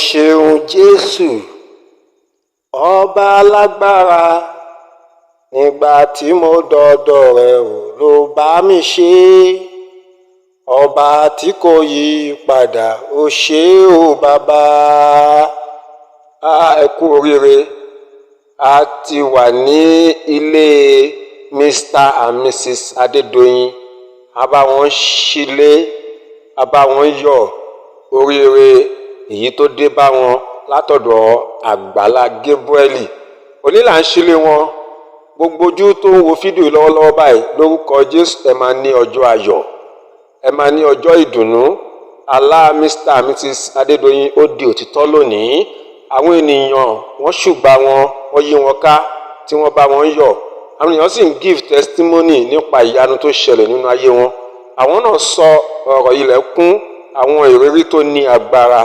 Ṣeun Jésù, ọba alágbára. Nígbà tí mo dọ̀dọ̀ rẹ̀ ò ló bá mi ṣe, ọba tí kò yí padà, ó ṣe ó, bàbá. Ẹ kú oríire. A ti wà ní ilé Mr and Mrs Adédọyìn. A bá wọn sílé, a bá wọn yọ̀ oríire èyí tó dé bá wọn látọ̀dọ̀ Àgbàlá Gabriel. Òní là ń sílé wọn. Gbogbo ojú tó ń wo fídíò lọ́wọ́lọ́wọ́ báyìí, lórúkọ Jésù, ẹ máa ní ọjọ́ ayọ̀, ẹ máa ní ọjọ́ ìdùnnú. Alá Mr and Mrs Adédọyìn, ó di òtítọ́ lónìí. Àwọn ènìyàn wọ́n ṣùgbà wọn, wọ́n yí wọn ká tí wọ́n bá wọn yọ̀. Àwọn ènìyàn sì ń give testimony nípa ìyanu tó ṣẹlẹ̀ nínú ayé wọn. Àwọn náà sọ ọ̀rọ̀ ilẹ̀ kún àwọn ìrírí tó ní agbára.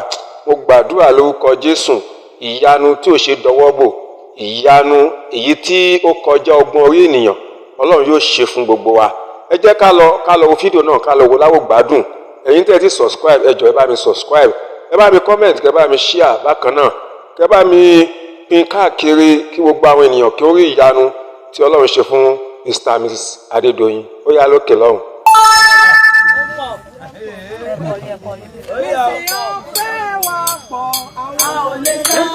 Mo gbàdúrà lórúkọ Jésù, ìyanu tí ò ṣe dọwọ́ bò, ìyanu èyí tí ó kọjá ọgbọ́n orí ènìyàn, Ọlọ́run yóò ṣe fún gbogbo wa. Ẹ jẹ́ ká lọ wo fídíò náà, ká lọ wo láwò gbádùn. Ẹ̀yin tẹ́ ẹ ti subscribe, ẹ jọ̀ọ́, ẹ bá mi subscribe, ẹ bá mi comment, kẹ́ bá mi share bákan náà, kẹ́ bá mi pín káàkiri kí gbogbo àwọn ènìyàn kí ó rí ìyanu tí Ọlọ́run ṣe fún Mr and Mrs Adédọyìn. Ó yá, lókè lọ́hùn. Gbèsè ọpẹ́ wa pọ̀, A ò lè san.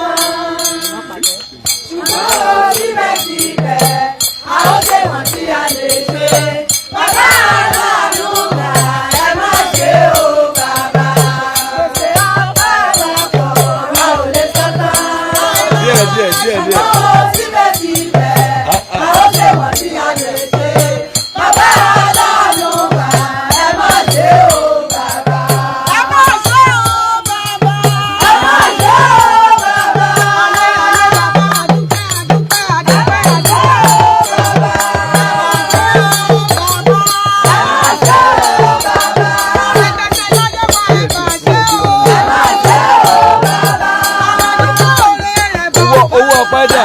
Ṣùgbọ́n síbẹ̀síbẹ̀, a ó ṣe wọ́n tí a lè ṣe. Bàbá aláàánú gbà, ẹ má ṣe o bàbá. Gbèsè ọpẹ́ wa pọ̀, a ò lè san tán. Díẹ̀ díẹ̀ díẹ̀ díẹ̀. Ṣùgbọ́n síbẹ̀síbẹ̀, a ó ṣe wọ́n tí a lè ṣe. Bàbá aláàánú gbà, ẹ má ṣe o bàbá. Ẹ má ṣe o bàbá. Ẹ má ṣe o bàbá. Alẹ́ alẹ́ bàbá, àdúpẹ́ àdúpẹ́ àdúpẹ́ àdúpẹ́. Bàbá. Ẹ má ṣe o bàbá. Rẹpẹtẹ láyé wa, ẹ má ṣe o. Ẹ má ṣe o bàbá. Àwọn àdúgbò rẹ̀ Owó bàbá. owó ọpẹ́ dà.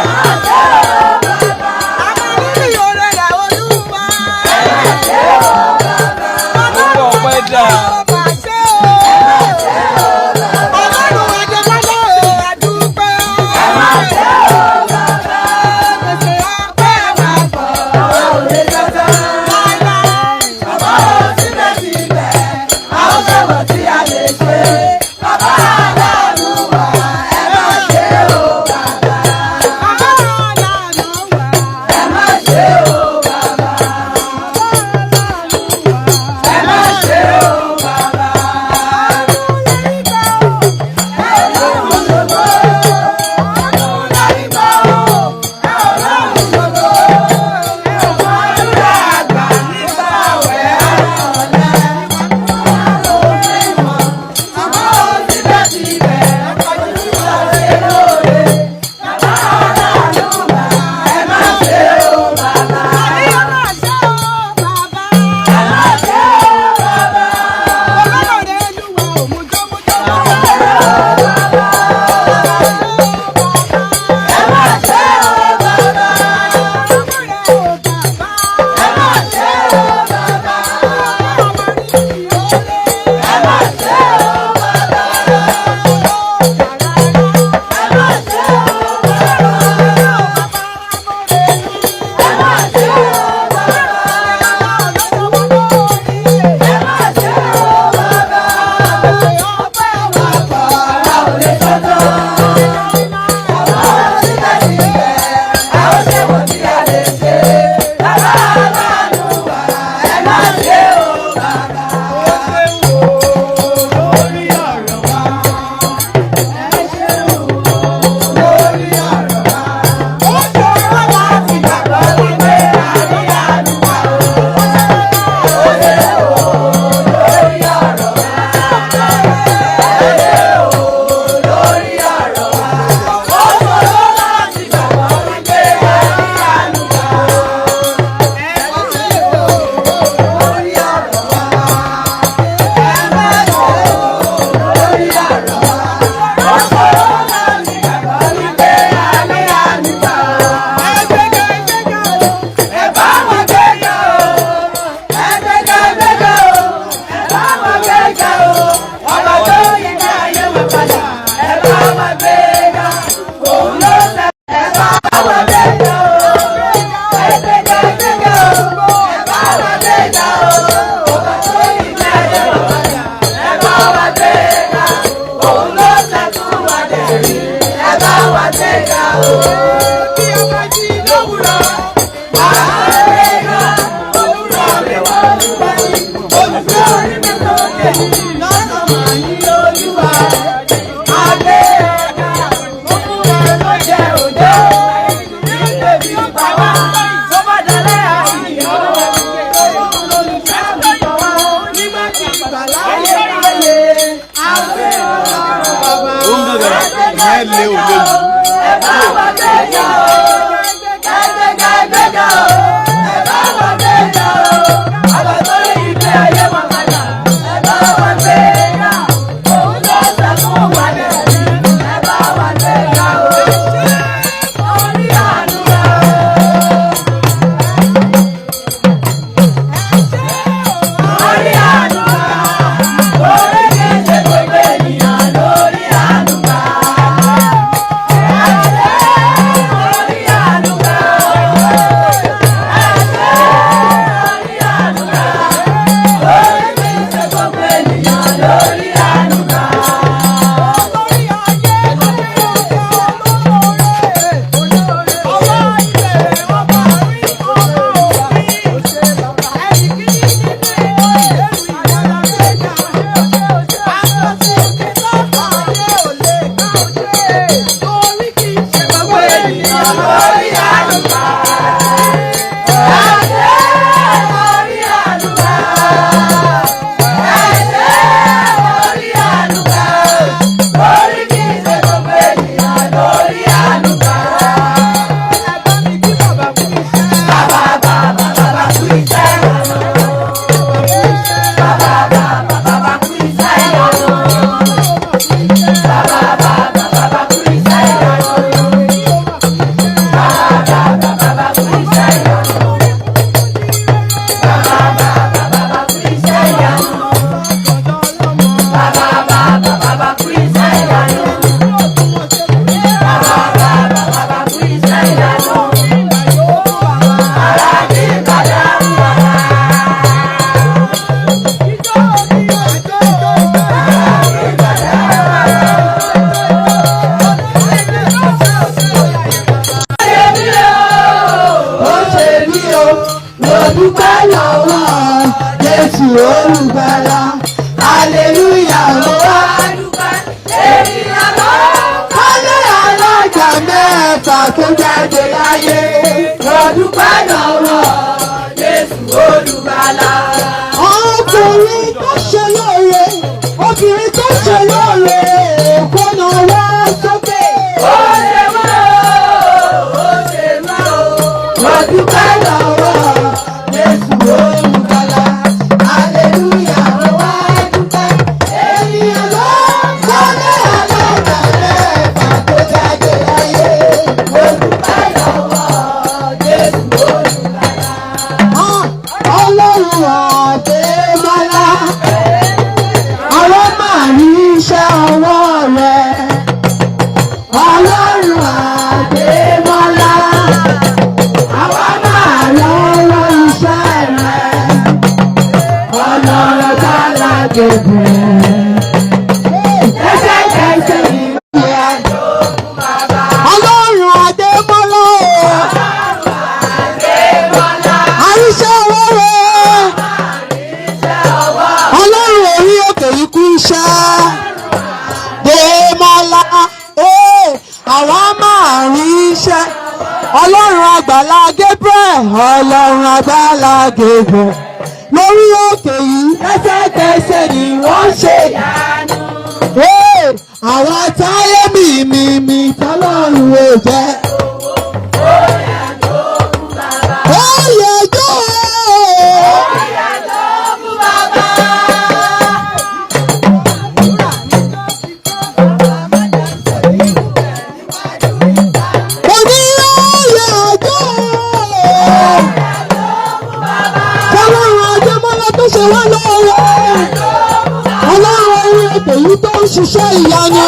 o. Bí a bá jí lówùrọ̀, àárẹ̀ òwúrọ̀ rẹ̀ wá olúwa ní. Olùgbé orí mi sókè, lọ́sàn-án máa yí olúwa. Adé ọ̀gá, mo fún wa ló jẹ òjò. Nígbèbí pa wá, tó bá dalẹ̀ àìyọ́. Òun lolùfẹ́ mi kọ̀ wá, nígbà tí ìgbàláyé láyé. Àgbẹ̀ ọlọ́run bàbá. Ó ń gàgàrà ìyẹn lé ò lé jù. Ẹ bá wa gbéga o, ẹgbẹ́ga ẹgbẹ́ga o, ẹ bá wa gbéga o, àgbà tó lè yí pé ayé wa padà, ẹ bá wa gbéga, òun ló ṣàkóso wa lẹ́nu, ẹ bá wa gbéga o, orí àánú wa o. Orí àánú wa, orí kìí ṣe gbogbo ènìyàn lórí àánú wa. Ó ṣe mí o, mo dúpẹ́ lọ́wọ́ Jésù olùgbàlà, hallelujah mo wá. Kọ́lé alájà mẹ́fà tó jáde láyé. Mo dúpẹ́ lọ́wọ́ Jésù olùgbàlà. Ọkùnrin tó ṣe lóore, obìnrin tó ṣe lóore, kó nà wá sókè. Ó ṣe mọ́ o, ó ṣe mọ́ o. Mo dúpẹ́ lọ́wọ́ Jésù olùgbàlà, hallelujah mo wá dúpẹ́. Ènìyàn ló kọ́lé alájà mẹ́fà tó jáde láyé. Mo dúpẹ́ lọ́wọ́ Jésù olùgbàlà. Ọlọ́run Àdèmọ́lá, àwọn máa rí iṣẹ́ ọwọ́ rẹ̀. Ọlọ́run Àdèmọ́lá, àwa máa lọ́wọ́ iṣẹ́ rẹ̀. Ọlọ́run tálá gègé. Lẹ́sẹ̀kẹsẹ̀ ìwé àjò. Ọlọ́run Àdèmọ́lá o. Àríṣẹ́ ọwọ́ rẹ̀. Ọlọ́run orí òkè ikú iṣẹ́. Dèmọ́lá ee, àwa máa rí iṣẹ́. Ọlọ́run àgbàlá Gabriel, Ọlọ́run àgbàlá Gabriel. Lórí òkè yìí, lẹ́sẹ̀kẹsẹ̀ ni wọ́n ṣe. Ee, àwọn táyé mi mi mi tọ́lọ́run ò jẹ́. Ó yẹ jó. Mo ní ó yẹ jó. Ọlọ́run Adémọ́lá tó ṣe wá lóore. Ọlọ́run orí ètò yìí tó ń ṣiṣẹ́ ìyanu.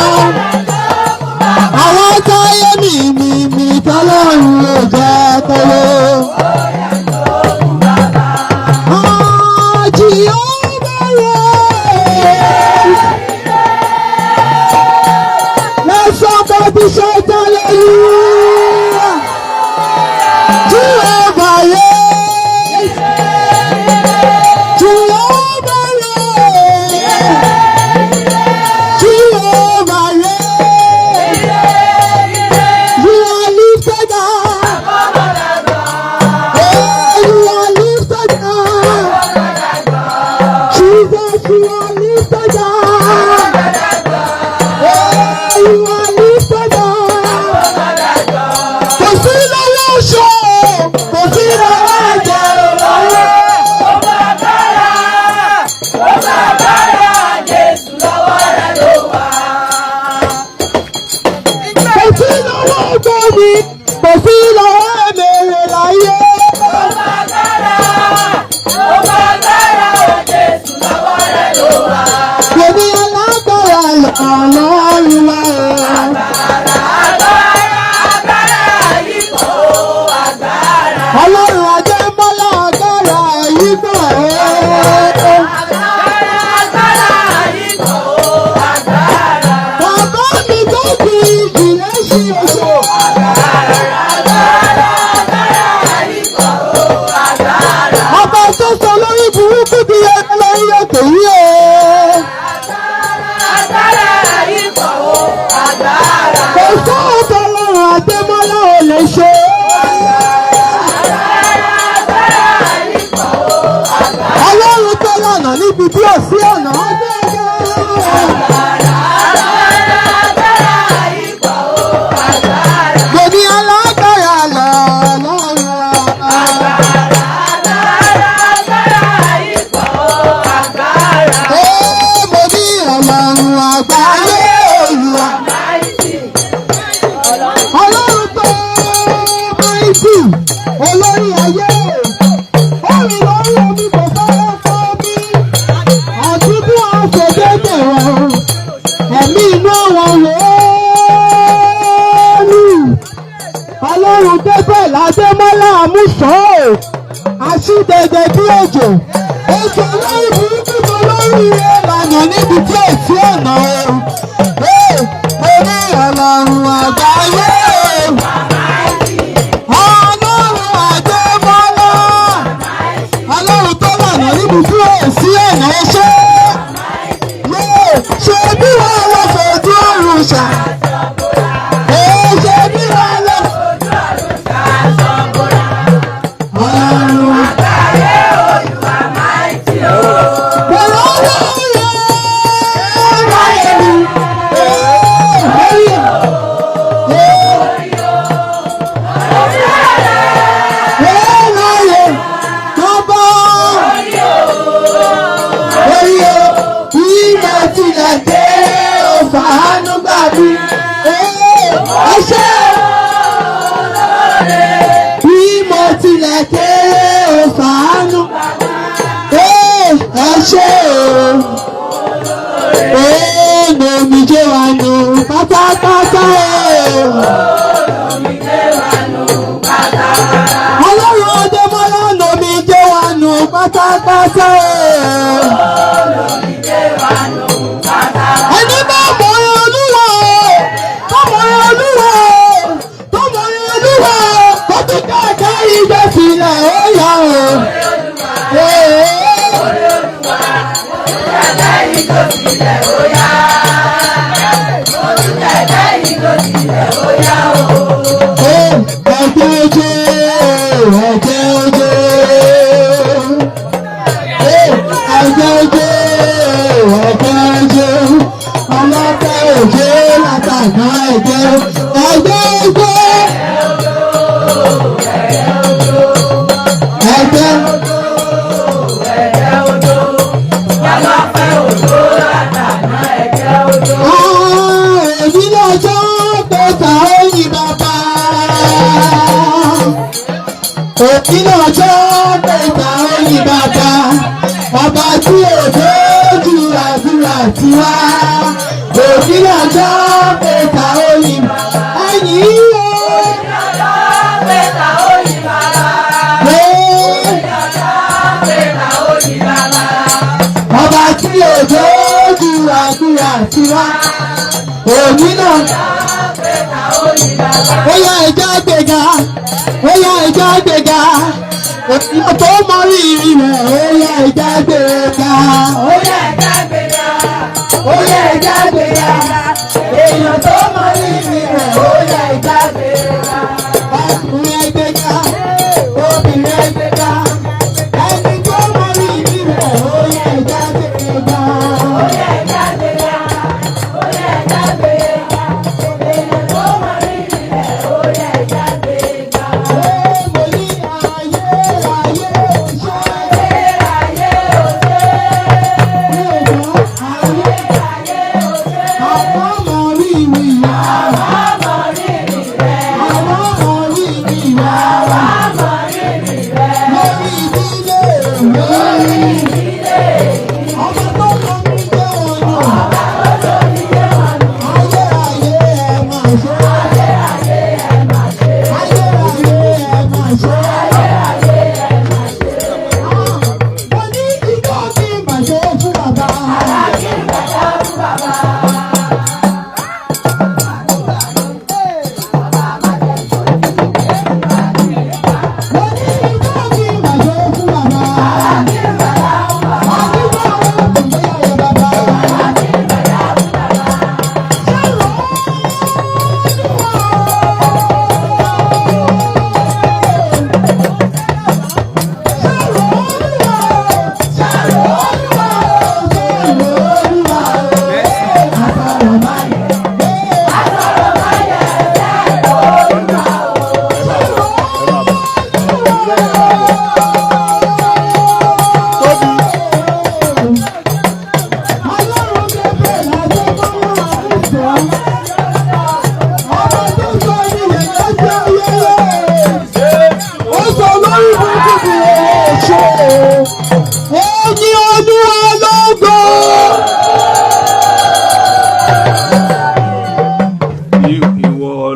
Àwọn táyé mi mi mi tọ́lọ́run ò jẹ́ kọ́lé. Let somebody shout hallelujah. mi, kò sí lọ́wọ́ èmèrè láyé. Kò ní alágbára lọ́lọ́run wa o. Ọlọ́run Adémọ́lá agbára yìí gbà ẹ́. Bàbá mi tó fi ìjìnlẹ̀ ṣe oṣù. Ọba tó sọ lórí burúkú di ẹgbẹ́ lórí òkè yìí o. Kò sóhun tọ́lọ́run Adémọ́lá ò lè ṣe. Ọlọ́run tó lànà níbi tí ò sí ọ̀nà ọgbẹ́gbẹ́. Mo ní alágbára lọ́lọ́run. Ee, mo ní Ọlọ́run àgbáyé Olúwa. Ọlọ́run tó máìtì olórí ayé. Orin lórí omi kò fẹ́rẹ́ fún mi. Àti bí wọ́n ṣe dédé wọn. Ẹ̀mí inú àwọn wòólù. Ọlọ́run Gabriel Adémọ́lá Amúsàn. Aṣídẹ̀dẹ̀ bí òjò. Òjò lórí burúkú tó lórí rẹ̀ lànà níbi tí ò sí ọ̀nà o. Ee, mo ní Ọlọ́run àgbáyé. Ọlọ́run Adémọ́lá. Ọlọ́run tó lànà níbi tí ò sí ọ̀nà ṣé. Yóò ṣe bí wọ́n lọ fojú ọ̀run ṣà. Ee, ṣe bí wọ́n lọ. Ọlọ́run. Bí mo tilẹ̀ kéré ò fàánú, ẹ ṣé o. Èèmọ̀ omijé wa nù pátápátá o. Ọlọ́run Adémọ́lá nomijé wa nù pátápátá o. Ẹni bá mọ̀ ọ́ Olúwa o, tó mọ̀ ọ́ Olúwa o, tó mọ̀ ọ́ Olúwa o, kó tún káàkiri ìgbẹ́ sílẹ̀ ó yá o. Ee. Ẹ̀jẹ̀ oje, ẹ̀jẹ̀ oje, ẹ̀jẹ̀ oje, ẹ̀jẹ̀ oje, ọlọ́pẹ́ oje látàgbà ẹ̀jẹ̀, ẹ̀jẹ̀ oje, ẹ̀jẹ̀. Èmi lọ́jọ́ pẹ̀ta oyin bàbá. Èmi lọ́jọ́ pẹ̀ta oyin bàbá. Ọba tí ò dójú àdúrà tiwa. Èmi lọ́jọ́ pẹ̀ta oyin bàbá. Ẹ̀yìn o. Ọba tí ò dójú àdúrà tiwa. Èmi náà. Ó yá ẹja gbéga, ó yá ẹja gbéga, ènìyàn tó mọ rírì rẹ̀, ó yá ẹja gbéga, ó yá ẹja gbéga, ó yá ẹja gbéga, èèyàn tó mọ rírì rẹ̀, ó yá ẹja gbéga. Ọkùnrin ẹgbẹ́ga, obìnrin ẹgbẹ́ga, ẹni tó mọ rírì rẹ̀, ó yá ẹja gbéga. Mo ní ayé ayé òṣè. Mi ò mọ̀ ayé. Àwọn ọmọ rírì rẹ̀.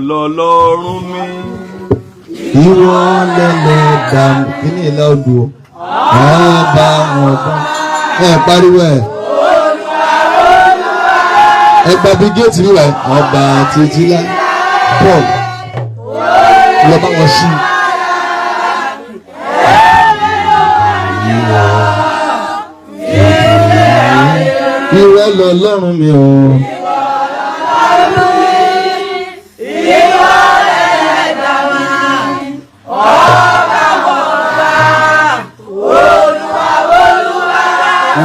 lọ́lọ́run mi. Ìwọ lẹlẹ́dàá kíní ìlà odò ọba ọba ẹ pariwo ẹ ẹ gba bí géètì mi wà ọba títí lá Paul lọ bá wọn sí. Ìwọ lọ́lọ́run mi o.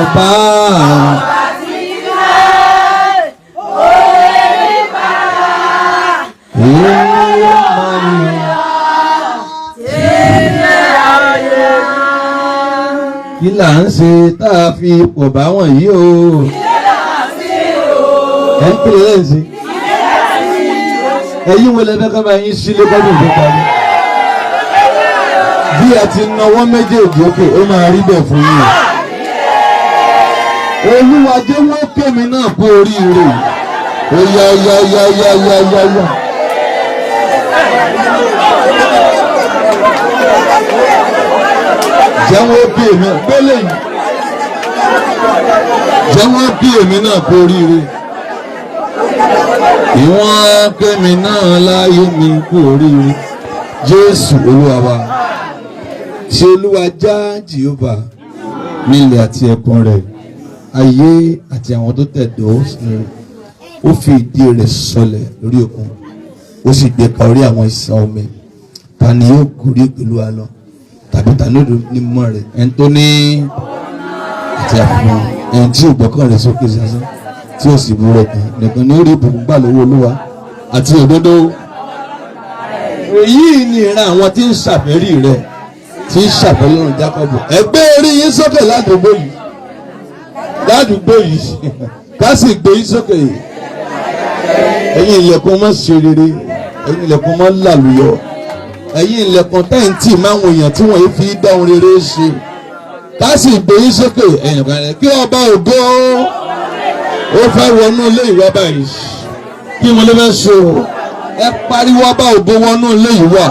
Ọba kí là ń ṣe tá a fi pọ̀ bá wọ̀nyí o. Ẹ ń pèlè lẹ́yìn sí. Ẹ̀yin wo lẹ́fẹ́ ká máa yín sílé bọ́dún tó parí? Bí a ti nawọ́ méjèèjì òkè, ó máa rí bẹ́ẹ̀ fún yín. Olúwa jẹ́ wọ́n kémi náà kú oríire. Ó yá yá yá yá yá yá yá. Jẹ́ wọ́n bí èmi gbélé yìí. Jẹ́ wọ́n bí èmi náà kú oríire. Ìwọ̀n kémi náà láyé mi kú oríire. Jésù Olúwa wa. Ṣé Olúwa já Jèhófà nílẹ̀ àti ẹ̀kún rẹ̀, ayé àti àwọn tó tẹ̀dó sínú rẹ̀. Ó fi ìdí rẹ̀ sọlẹ̀ lórí òkun, ó sì gbé ka orí àwọn ìsàn omi. Ta ni yóò gorí òkè Olúwa lọ? Tàbí ta ni yóò ní mímọ́ rẹ̀? Ẹni tó ní àti àfihàn, ẹni tí ò gbọ́kàn rẹ̀ sókè sásán, tí ò sì búrọ̀ kan nìkan ni ó rí ìbùkún gbà lọ́wọ́ Olúwa àti òdodo. Èyí ni ìran àwọn tí ń ṣàfẹ́rí rẹ̀, tí ń ṣàfẹ́rí lọ́run Jákọ́bù. Ẹ gbé orí yín sókè ládùúgbò yìí, ládùúgbò yìí, ká sì gbé yín sókè. Ẹ̀yin ilẹ̀kùn mọ́ ṣe rere, ẹ̀yin ilẹ̀kùn mọ́ làlùyọ, ẹ̀yin ilẹ̀kùn tẹ́ǹtì máwọn èèyàn tí wọ́n fi dáhùn rere ṣe, ká sì gbé yín sókè. Ẹ̀yìn kan rẹ̀ kí ọba ògo ó fẹ́ wọnú ilé ìwà báyìí, kí wọ́n lè fẹ́ ṣe o. Ẹ pariwo ọba ògo wọnú ilé ìwà.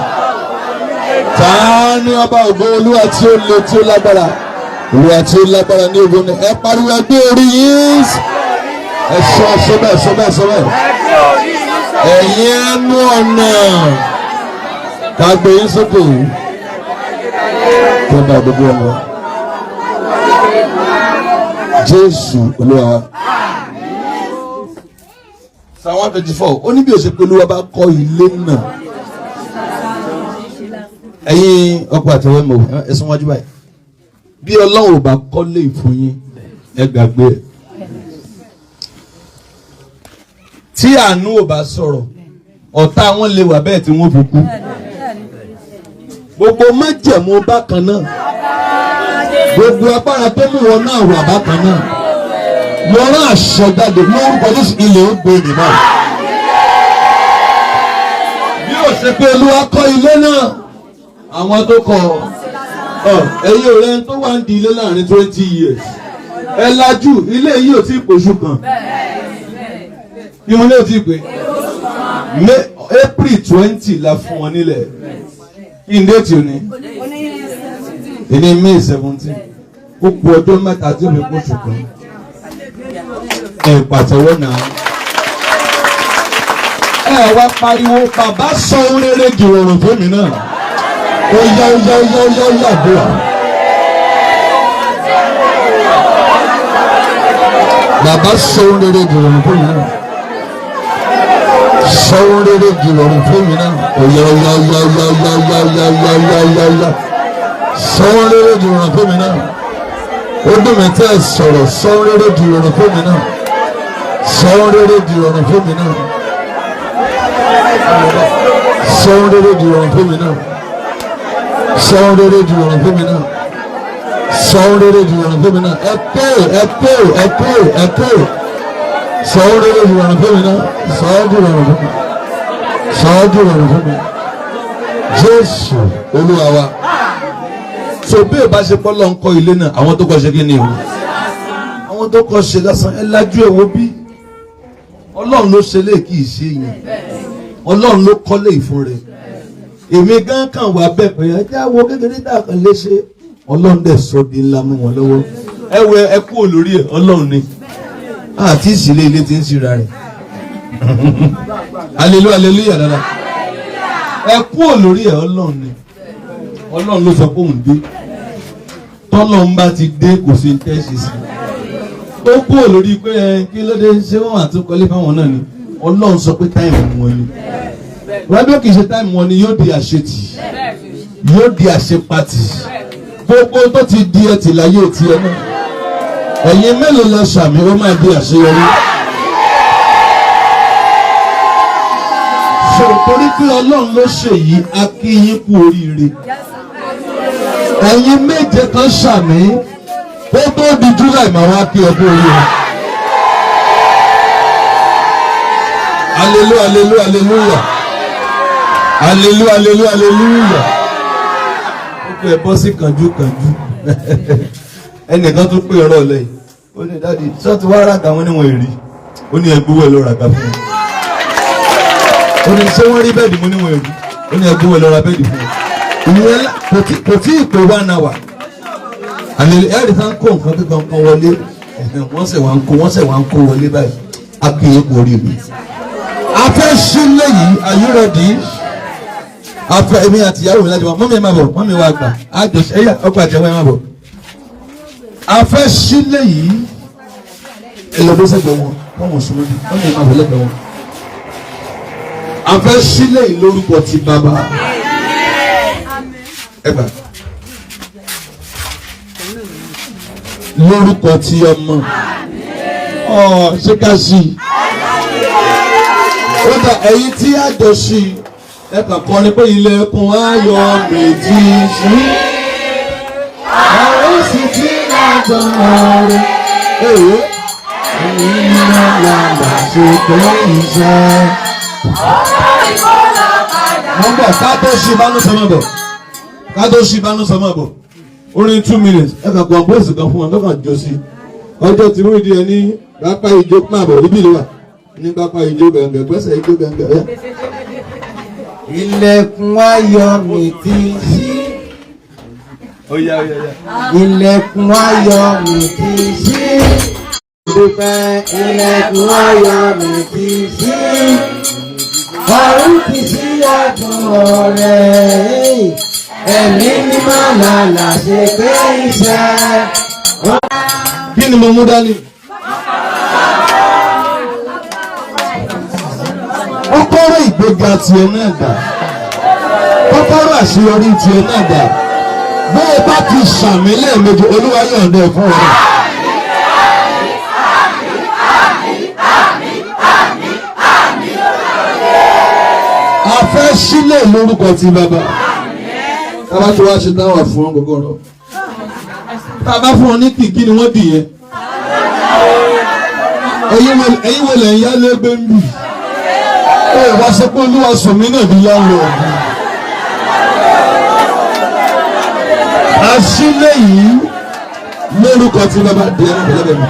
Ta ni ọba ògo? Olúwa tí ó le, tí ó lágbára, Olúwa tí ó lágbára ní ogun ni. Ẹ pariwo, ẹ gbé orí yín. Ẹ sọ sọ bẹ́ẹ̀, sọ bẹ́ẹ̀, sọ bẹ́ẹ̀. Ẹ̀yin ẹnu ọ̀nà, ká gbé yín sókè kí ọba gbogbo ọmọ. Jésù Olúwa wa. Psalm 124, ó ní bí ó ṣe pé Olúwa bá kọ́ ilé náà. Ẹ̀yin ọkọ àtẹwé mọ̀, ẹ sún wájú báyìí. Bí Ọlọ́run ò bá kọ́lé fún yín, ẹ gbàgbé ẹ̀. Tí àánú ò bá sọ̀rọ̀, ọ̀tá wọn lè wà bẹ́ẹ̀ tí wọ́n fi kú. Gbogbo májẹ̀mú bákan náà, gbogbo agbára tó mú wọn náà wà bákan náà. Mo rán àṣẹ jáde lórúkọ Jésù, ilẹ̀ ó gbé mi náà. Bí ó ṣe pé Olúwa kọ́ ilé náà, àwọn tó kọ́ ọ, ẹ̀yin ọ̀rẹ́ tó wà ń di ilé láàrin 20 years. Ẹ lajú, ilé yìí ò tí ì pòṣù kan. Bí mo ní ò tí ì pé April 20 la fún wọn nílẹ̀. Kí n déètì òní? Èní May 17. Ó kù ọjọ́ mẹ́ta tí ó fi pòṣù kan. Ẹ pàtẹ́wọ́ náà. Ẹ wá pariwo, bàbá sọ ohun rere dìrọ̀rùn fún mi náà. Ó yá ó yá ó yá ó yá ó yá àdúrà. Bàbá sọ ohun rere dìrọ̀rùn fún mi náà. Sọ ohun rere dìrọ̀rùn fún mi náà. Ó yá ó yá ó yá ó yá ó yá ó yá ó yá ó yá ó yá ó yá. Sọ ohun rere dìrọ̀rùn fún mi náà. Ó dùn mí tẹ́ ẹ sọ̀rọ̀. Sọ ohun rere dìrọ̀rùn fún mi náà. Sọ ohun rere dìrọ̀rùn fún mi náà. Sọ ohun rere dìrọ̀rùn fún mi náà. Sọ ohun rere dìrọ̀rùn fún mi náà. Sọ ohun rere dìrọ̀rùn fún mi náà. Ẹ pé, ẹ pé, ẹ pé, ẹ pé. Sọ ohun rere dìrọ̀rùn fún mi náà. Sọ ohun dìrọ̀rùn fún mi. Sọ ohun dìrọ̀rùn fún mi. Jésù Olúwa wa. So bí o bá ṣe pọ́ lọ́n kọ́ ilé náà, àwọn tó kọ́ ṣe kí ni o? Àwọn tó kọ́ ṣe lásán. Ẹ lajú ẹ wo bí Ọlọ́run ló ṣe lé, kì í ṣe yẹn. Ọlọ́run ló kọ́lé ìfún rẹ̀. Èmi gan kàn wá bẹ́ẹ̀ pé ẹ já wo kékeré tá a kàn lè ṣe. Ọlọ́run dẹ̀ sọ di ńlá mú wọn lọ́wọ́. Ẹ wẹ ẹ kú olórí ẹ, Ọlọ́run ni. Àti ìsìlẹ̀ ilé ti ń ṣira rẹ̀. Hallelujah, hallelujah dada. Ẹ kú olórí ẹ, Ọlọ́run ni. Ọlọ́run ló sọ pé òun dé. Tọ́lọ́run bá ti dé, kò sí tẹ́sí sí. Ó kú olórí pé ẹ kí ló dé, ṣé wọ́n wà tó kọ́lé fáwọn náà ni. Ọlọ́run sọ pé time wọn ni. Wọ́n bí kì í ṣe time wọn ni, yóò di àṣetì, yóò di àṣepatì. Gbogbo tó ti di ẹtì láyé tiẹ̀ náà. Ẹ̀yin mélòó lọ sàmì, ó máa di àṣeyọrí. So torí pé Ọlọ́run ló ṣe yìí, a kí yín kú oríire. Ẹ̀yin méje kan sàmì, ó tó di July màá wá kí ọ kú oríire. Hallelujah, hallelujah, hallelujah. Hallelujah, hallelujah, hallelujah. Ó pè é bọ́ sí kànjú kànjú. Ẹnìkan tún pè ọ̀rọ̀ lẹ́yìn. Ó ní daddy, sọ́ọ̀tì wá ràgà wọn níwọ̀n èrì. Ó ní ẹgbẹ́ wẹ̀ lọ ràgà fún un. Ó ní ṣé wọ́n rí bẹ́ẹ̀dì mú níwọ̀n èrì. Ó ní ẹgbẹ́ wẹ̀ lọ ra bẹ́ẹ̀dì fún un. Ìyẹn kò tí ì pé 1 hour. Àlè ẹ̀rí kan kó nǹkan kíkan kan wọlé. Wọ́n sì wá ń kó, wọ́n sì wá ń kó wọlé báyìí. A kì í kú oríire. A fẹ́ sílé yìí, are you ready? A fẹ́ èmi àti ìyàwó mi láti wá, mummy ẹ máa bọ̀, mummy wa gbà, àjọṣe ẹ̀yà ọkọ àti ẹ̀wọ̀n ẹ máa bọ̀. A fẹ́ sílé yìí, ẹ lọ bó sẹ́gbẹ̀ẹ́ wọn, káwọn súnmọ́ bí, mummy ẹ máa bọ̀ lẹ́gbẹ̀ẹ́ wọn. A fẹ́ sílé yìí lórúkọ ti bàbá. Ẹ gbà. Lórúkọ ti ọmọ. Ọ̀ ṣé ká sí i? Ó dà, ẹ̀yin tí a jọ sí i, ẹ kàn kọrin pé ilẹ̀kùn ayọ̀ méjì sí. Àwọn sì ti lágbà rẹ̀. Èyí ẹ̀yin náà làgbà ṣe pé iṣẹ́. Mo ń bọ̀, ká tó ṣí ìbánú sọmọ bọ̀. Ká tó ṣí ìbánú sọmọ bọ̀. Orin 2 minutes, ẹ kàn compose kan fún wọn, lọ́kàn jó sí. Ọjọ́ tí mú ìdí ẹ ní pápá ijó máa bọ̀ níbí ló wà. Ní pápá ijó gàngàn, gbẹ́sẹ̀ ijó gàngàn yá. Ilẹ̀kùn ayọ̀ mi ti ṣí. Ó yá, ó yá, ó yá. Ilẹ̀kùn ayọ̀ mi ti ṣí. Dúpẹ́, ilẹ̀kùn ayọ̀ mi ti ṣí. Ọ̀run ti ṣí ọdún ọ̀rẹ́. Ẹ̀mí mímọ́ làlà ṣe pé iṣẹ́. Kí ni mo mú dání? Kọ́kọ́rọ́ ìgbéga tiẹ̀ náà dà. Kọ́kọ́rọ́ àṣeyọrí tiẹ̀ náà dà. Bó o bá ti ṣàmì lẹ́ẹ̀mejì, Olúwa yọ̀ǹda ẹ̀ fún ọ. A fẹ́ sílẹ̀ lórúkọ ti bàbá. Tábà tí wàá ṣe táwà fún ọ gọ́gọ́rọ́. Tábà fún ọ ní kìkì ni wọ́n dì yẹn. Ẹ̀yin wo lẹ̀ ń yá lẹ́gbẹ́ ń bì? Ó wá sọ pé Olúwa sọ mí náà di láńlọ́ọ̀dù. Àṣìlẹ̀ yìí lórúkọ tí bàbá di ẹnu pẹ̀lẹ́bẹ̀ mi.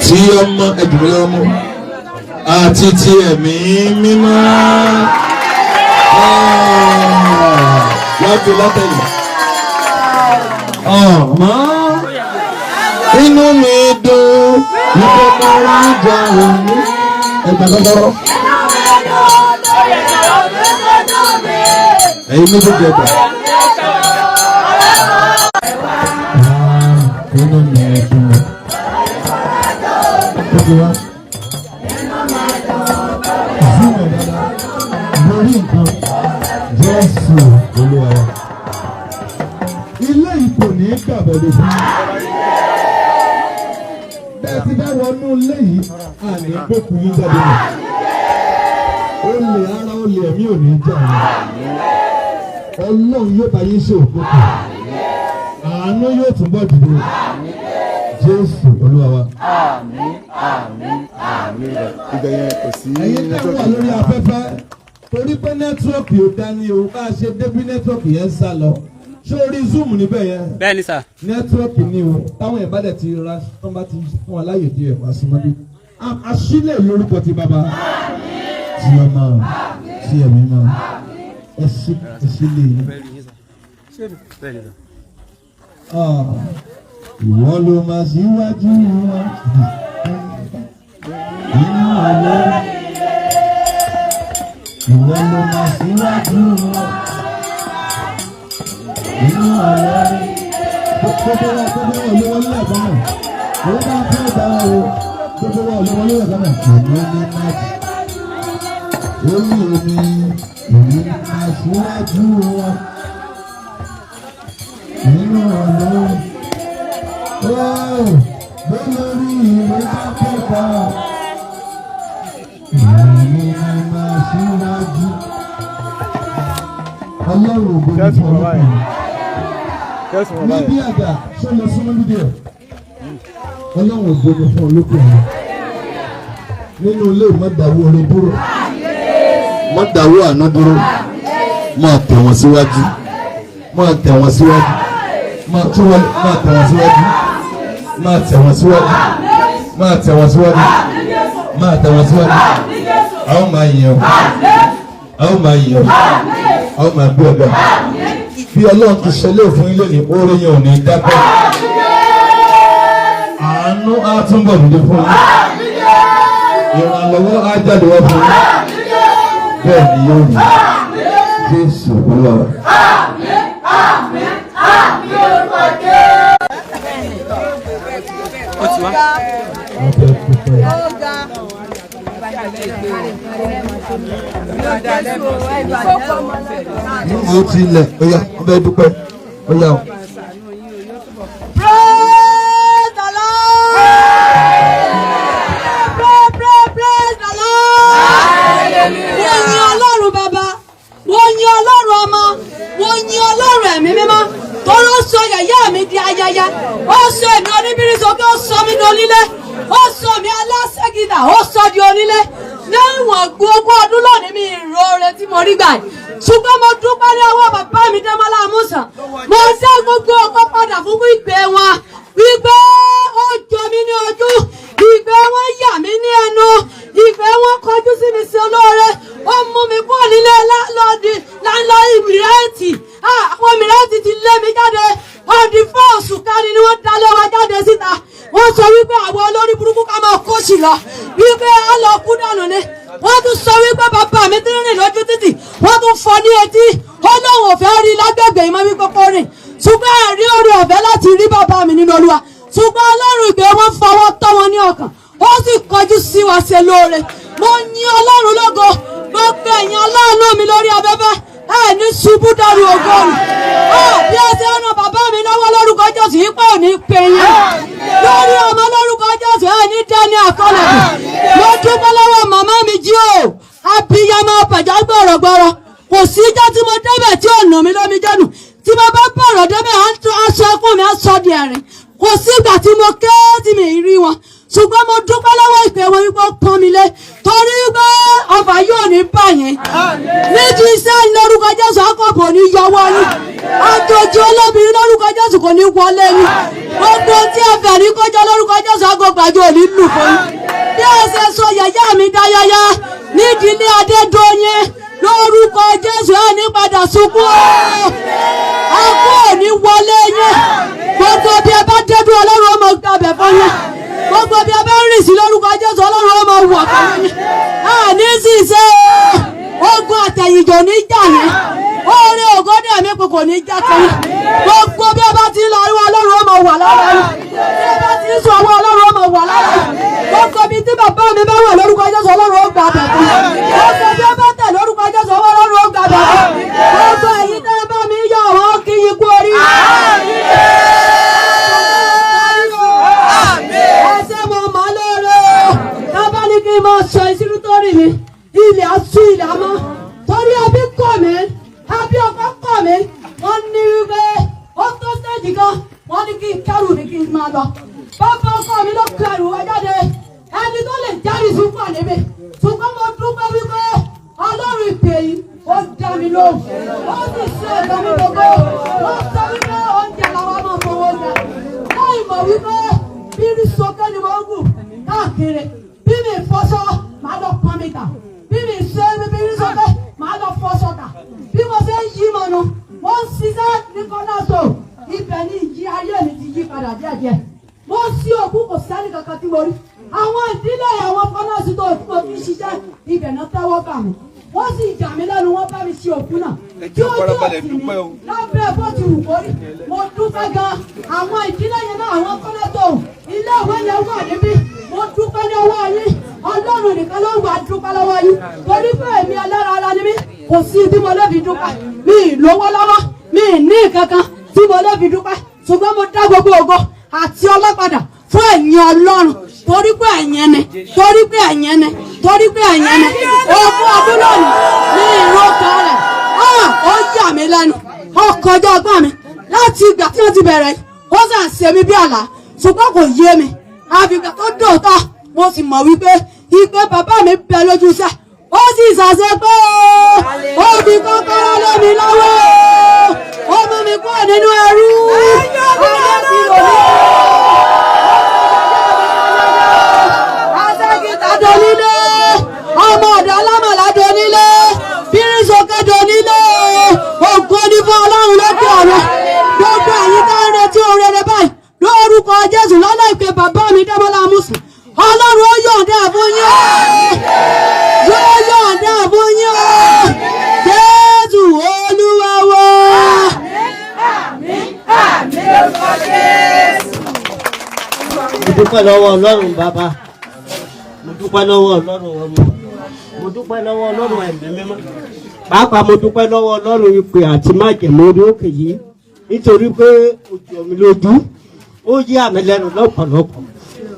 Tí ọmọ ẹ̀dùnmí lọ́wọ́ mú. Àti ti ẹ̀mí mímọ́. Láti látẹ̀yìn. Ọ̀mọ́ inú mi dùn ìfọ̀mọ́ra jà òun. Ẹgbẹ́ kọ́kọ́rọ́. Ẹ̀yin méjèèjì ẹgbà. Inú mi dùn. Ó ti wá. Zoom ẹ̀ dáadáa. Lórí nǹkan. Jésù Olúwa wa. Ilé yìí kò ní í gbàbọ̀dé fún mi. Bẹ́ẹ̀ ti bá wọnú ilé yìí, àní gbókùn yín jáde nù. Olè ara, olè ẹ̀mí ò ní jà yín. Ọlọ́run yóò bá yín ṣe òkúta. Àánú yóò túbọ̀ dìde. Jésù Olúwa wa. Àmín, àmín, àmín. Ibẹ̀ yẹn kò sí Ẹ̀yin tẹ́ wà lórí afẹ́fẹ́, torí pé network ò dání o, bá a ṣe débí network yẹn sá lọ. Ṣé orí Zoom níbẹ̀ yẹn? Bẹ́ẹ̀ni sà. Network ni o, táwọn ẹ̀ bá dẹ̀ ti ra, tán bá ti fún wa láyè díẹ̀ wá súnmọ́ bí. Àṣìlẹ̀ lórúkọ ti bàbá. Tí ọmọ tí ẹ̀mí mọ́ ẹ sí lè yín. Ìwọ ló máa síwájú wa nínú ọ̀lẹ́. Ìwọ ló máa síwájú wa nínú ọ̀lẹ́. Gbogbo wa ò lè wọlé ẹ̀kọ́ náà. Owó bá fẹ́ gbà wá o. Gbogbo wa ò lè wọlé ẹ̀kọ́ náà. Èmi ní máa ó ní èmi máa síwájú wa nínú ọ̀lẹ́. Bólórí ìwé bá kẹ́kọ̀ọ́. Èmi ni máa síwájú. Ọlọ́run ògo ní fún ọlọ́kùnrin. Níbi àgbà ṣé lọ súnmọ́ níbi ẹ̀? Ọlọ́run ògo ní fún ọlọ́kùnrin. Nínú ilé mọ́dàwó orin dúró. Mọ́dàwó àná dúró. Máa tẹ̀ wọ́n síwájú. Máa tẹ̀ wọ́n síwájú. Máa tún wọlé. Máa tẹ̀ wọ́n síwájú. Máa tẹ̀ wọ́n síwájú. Máa tẹ̀ wọ́n síwájú. Máa tẹ̀ wọ́n síwájú. A ó máa yìn ọ́. A ó máa yìn ọ́. A ó máa gbé ọ̀gá. Bí Ọlọ́run ti ṣe lé fún yín lónìí, oore yẹn ò ní dákẹ́. Àánú á túnbọ̀ dìde fún yín. Ìrànlọ́wọ́ á jáde wá fún yín. Bẹ́ẹ̀ ni yóò rí. Jésù Olúwa wa. Wọ́n fẹ́ dúpẹ́. Ó ti lẹ̀, ó yá, wọ́n fẹ́ dúpẹ́, ó yá o. Praise the Lord! Pray, pray, praise the Lord! Mo yin Ọlọ́run Bàbá, mo yin Ọlọ́run Ọmọ, mo yin Ọlọ́run Ẹ̀mí Mímọ́. Torí ó sọ yẹ̀yẹ́ mi di ayẹyẹ, ó sọ èmi oníbírí sókè, ó sọ mí di onílé, ó sọ mi aláṣẹ́gidà, ó sọ di onílé. Níwọ̀n gbogbo ọdún lónìí mi ìró tí mo rí gbà yìí. Ṣùgbọ́n mo dúpẹ́ ní ọwọ́ bàbá mi Démọ́lá Amúsàn. Mo dá gbogbo ọkọ padà fún ìpè wọn wípé ó jọ mí ní ojú, ìpè wọn yà mí ní ẹnu, ìpè wọn kọjú sí mi sí olóore, ó mú mi kúrò nílé láńlọ́ọ̀dì mìíràntì. Àwọn mìíràntì ti lé mi jáde. Ọdí fún oṣù kárí ni wọ́n dalé wa jáde síta. Wọ́n sọ wípé àwọn olórí burúkú ká máa kóṣì lọ, wípé á lọ kú dànù ni. Wọ́n tún sọ wípé bàbá mi ti rìn lójú títì, wọ́n tún fọ́ ní etí. Ó lóun ò fẹ́ rí lágbègbè ìmọ̀ wípé kó rìn. Ṣùgbọ́n ẹ̀rí oore ọ̀fẹ́ láti rí bàbá mi nínú Olúwa. Ṣùgbọ́n Ọlọ́run ìgbé wọn fọwọ́ tọ́ wọn ní ọkàn. Ó sì kọjú sí wa ṣe lóore. Mo yin Ọlọ́run lógo. Gbogbo ẹ̀yin aláàánú mi lórí afẹ́fẹ́. Ẹ ní ṣubú dàrú ògo nù. Bí ẹ ṣe ń ran bàbá mi lọ́wọ́ lórúkọ Jésù, ipá ò ní pè yín. Lórí ọmọ lórúkọ Jésù, ẹ ní dẹ́ni àkọlẹ̀. Mo dúpẹ́ lọ́wọ́ màmá mi jí o. Abiyamọ pàjá gbọ̀rọ̀gbọ̀rọ̀. Kò sí ijọ́ tí mo débẹ̀ tí ò nà mí lómi jẹ́nu. Tí mo bá bọ̀rọ̀ débẹ̀, aṣọ ẹkún mi á sọ di ẹ̀rín. Kò sí ìgbà tí mo ké tí mi rí wọn. Ṣùgbọ́n mo dúpẹ́ lọ́wọ́ ìpè wọn wípé ó pọ́n mi lé. Torí pé ọfà yóò ní bà yín. Níbi iṣẹ́ lórúkọ Jésù akọ̀kọ̀ ní yọwọ́ yín. Àjòjì olóbìnrin lórúkọ Jésù kò ní wọlé yín. Gbogbo tí ẹ fẹ́ ní kọjá lórúkọ Jésù akọ̀gbàjọ ò ní lù fún yín. Bí ẹ ṣe sọ yẹ̀yẹ́ mi dáyẹyẹ nídìílé Adédoyin lórúkọ Jésù ẹ ní padà sunkún o. Akú ò ní wọlé yín. Gbogbo bí ẹ bá dédú Ọlọ́run ó máa gbàbẹ̀ fún yín. Gbogbo bí ẹ bá ń rìn sí lórúkọ Jésù Ọlọ́run ó máa wà pẹ̀lú yín. Àní sì ṣe ogun àtẹ̀yìnjò ní jà yín. Oore ògódé ẹ̀mí kò kò ní já kan yín. Gbogbo bí ẹ bá ti ń lọ ariwo Ọlọ́run ó máa wà lára yín. Bí ẹ bá ti ń sùn ọwọ́ Ọlọ́run ó máa wà lára yín. Gbogbo bí tí bàbá mi bá wà lórúkọ Jésù Ọlọ́run ó gbà bẹ̀ fún yín. Gbogbo bí ẹ bá tẹ̀ lórúkọ Jésù ọwọ́ Ọlọ́run ó gbà bẹ̀ fún yín. Gbogbo ẹ̀yin tẹ́ ẹ bá mi yọ̀ wọ́n kí yín kú oríire. Ẹsẹ̀ mo mọ̀ lóore o. Tábà ní kí n máa sọ ìṣirú tó rì mí. Ilẹ̀ á sú ilẹ̀ á mọ́. Torí ẹbí kọ̀ mí, ẹbí ọkọ kọ̀ mí. Wọ́n ní wípé ó tó stéèjì kan. Wọ́n ní kí n kẹ́rù mi kí n máa lọ. Bàbá ọkọ mi ló kẹrù wá jáde. Ẹni tó lè jáde sí pọ̀ níbí. Ṣùgbọ́n mo dúpẹ́ wípé Ọlọ́run ìpè yìí ó dá mi lóhùn. Ó sì ṣe ẹ̀dá mi gbogbo. Ó sọ wípé oúnjẹ làwọn máa fowó jẹ. Láì mọ̀ wípé bírí sókè ni mo ń gùn káàkiri. Bí mi fọṣọ, màá lọ pọn mi tà. Bí mi ṣe Cornerstone, ibẹ̀ ni ìyí ayé mi ti yí padà díẹ̀díẹ̀. Mo sí òkú, kò sẹ́ni kankan tí mo rí. Àwọn ìdílé àwọn Cornerstone tí mo fi ń ṣiṣẹ́ ibẹ̀ náà tẹ́wọ́ gbà mí, wọ́n sì jà mí lẹ́nu, wọ́n bá mi ṣe òkú náà tí ó dúró tì mí lábẹ́ bó ti wù kórí. Mo dúpẹ́ gan àwọn ìdílé yẹn náà, àwọn Cornerstone, ilé ìwé yẹn wà níbí. Mo dúpẹ́ ní ọwọ́ yín. Ọlọ́run nìkan ló wà dúpẹ́ lọ́wọ́ yín, torí pé èmi ẹlẹ́ran ara ni mí, kò sí tí mo lè fi dúpẹ́. Mi ì lówó lọ́wọ́, mi ì ní kankan tí mo lè fi dúpẹ́, ṣùgbọ́n mo dá gbogbo ògo àti ọlọ́padà fún ẹ̀yin Ọlọ́run, torí pé ẹ̀yin ni, torí pé ẹ̀yin ni, torí pé ẹ̀yin ni. 20 ọdún lónìí ní ìrókan rẹ̀, ó yà mí lẹ́nu, ó kọjá ọgbọ́n mi. Láti ìgbà tí wọ́n ti bẹ̀rẹ̀ yìí, ó sàn ṣe mí bí àlá, ṣùgbọ́n kò yé mi àfìgbà tó dòótọ́. Mo sì mọ̀ wípé ìpè bàbá mi bẹ lójú iṣẹ́, ó sì ṣàṣẹ pé ó fi kọ́kọ́rọ́ lé mi lọ́wọ́, ó mú mi kúrò nínú ẹrú ayé ti rò mí. Aṣẹ́gìtà donílé, ọmọ ọ̀dọ̀ alámọ̀lá donílé, bírísókè donílé, ògo ni fún Ọlọ́run lókè ọ̀run. Gbogbo ẹ̀yin tá ń retí ohun rere báyìí lórúkọ Jésù, lọ́lá ìpè bàbá mi Dẹ́mọ́lá Amúsùn, Ọlọ́run ó yọ̀ǹda fún yín o, yóò yọ̀ǹda fún yín o, Jésù Olúwa wa. Àmín lórúkọ Jésù. Mo dúpẹ́ lọ́wọ́ Ọlọ́run Bàbá, mo dúpẹ́ lọ́wọ́ Ọlọ́run Ọmọ, mo dúpẹ́ lọ́wọ́ Ọlọ́run Ẹ̀mí Mímọ́. Pàápàá mo dúpẹ́ lọ́wọ́ Ọlọ́run ìpè àti májẹ̀mú orí òkè yìí, nítorí pé ó jọ mi lójú, ó yí àmì lẹ́nu lọ́pọ̀lọpọ̀.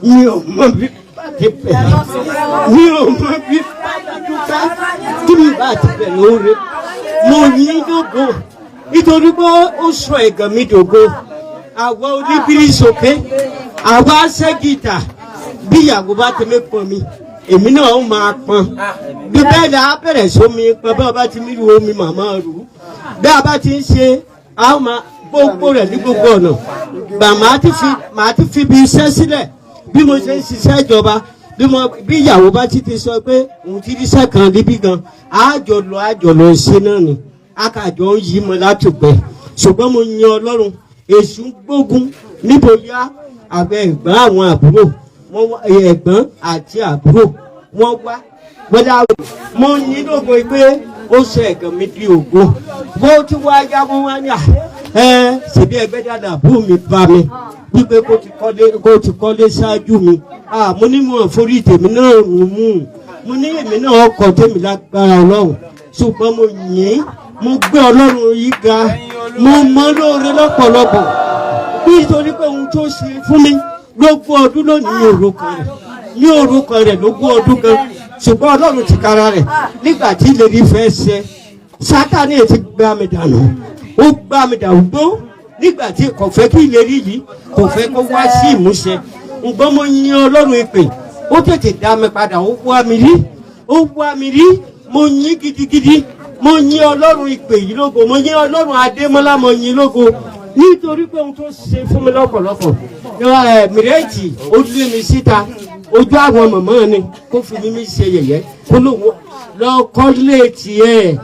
Mi ò mọ bí bá ti bẹ̀rẹ̀, mi ò mọ bí bá ti dúpẹ́, tí mi bá ti bẹ̀rẹ̀ oore. Mo yìn lógo nítorí pé ó sọ ẹ̀gàn mi dògo. Àwa oníbírí sókè, àwa ṣẹ́gìtà, bí ìyàwó bá ti mi pọn mi, èmi náà ó máa pọn. Bí bẹ́ẹ̀ ni a bẹ̀rẹ̀ sómi pọn, bí a bá ti mi ru omi màmá rù, bí a bá ti ń ṣe, a ó máa gbogbo rẹ̀ ní gbogbo ọ̀nà. Gbà màá ti fi bí iṣẹ́ sílẹ̀, bí mo ṣe ń ṣiṣẹ́ ìjọba, bí ìyàwó bá ti sọ pé òun ti ríṣẹ́ kan níbí gan, àjọ lọ ṣe náà ni, akàjọ ń yí mọ látùgbẹ́. Ṣùgbọ́n mo yan Ọlọ́run. Èṣù ń gbógun níbo yá àbẹ ẹ̀gbọ́n, àwọn àbúrò wọ́n wá, ẹ̀gbọ́n àti àbúrò wọ́n wá, wọ́n dá. Mo ní lógo pé ó sọ ẹ̀gàn mi di ògo. Bó tí wá yá, wọ́n wá ní à ẹ ṣèbí ẹgbẹ́ dáadáa, àbúrò mi bá mi wípé kó ti kọ́lé ṣáájú mi. Mo ní mo forí tèmi náà rùn mú, mo ní èmi náà ọkọ̀ tèmi lágbára Ọlọ́run. Ṣùgbọ́n mo yìn, mo gbé Ọlọ́run yìí ga, mo mọ lóore lọ́pọ̀lọpọ̀, nítorí pé ohun tó ṣe fún mi lógún ọdún lónìí, ní orúkọ rẹ̀, ní orúkọ rẹ̀ lógún ọdún gan. Ṣùgbọ́n Ọlọ́run ti kára rẹ̀ nígbà tí ìlérí fẹ́ ṣẹ, Sátánì ti gbá mi dànù, ó gbá mi dànù gbó nígbà tí kò fẹ́ kí ìlérí yìí, kò fẹ́ kó wá sí ìmúṣẹ. Ǹgbọ́n mo yin Ọlọ́run ìpè, ó tètè dá mi padà, ó wá mi rí, ó wá mi rí. Mo yìn gidigidi, mo yin Ọlọ́run ìpè yìí lógo, mo yin Ọlọ́run Adémọ́lá, mo yin lógo, nítorí pé ohun tó ṣe fún mi lọ́pọ̀lọpọ̀. Ẹ mìrẹ́ẹ̀tì ó lé mi síta ojú àwọn mọ̀mọ́ ni, kó fi mímí ṣe yẹ̀yẹ́, kó lóun lọ kọ́lé tiẹ̀.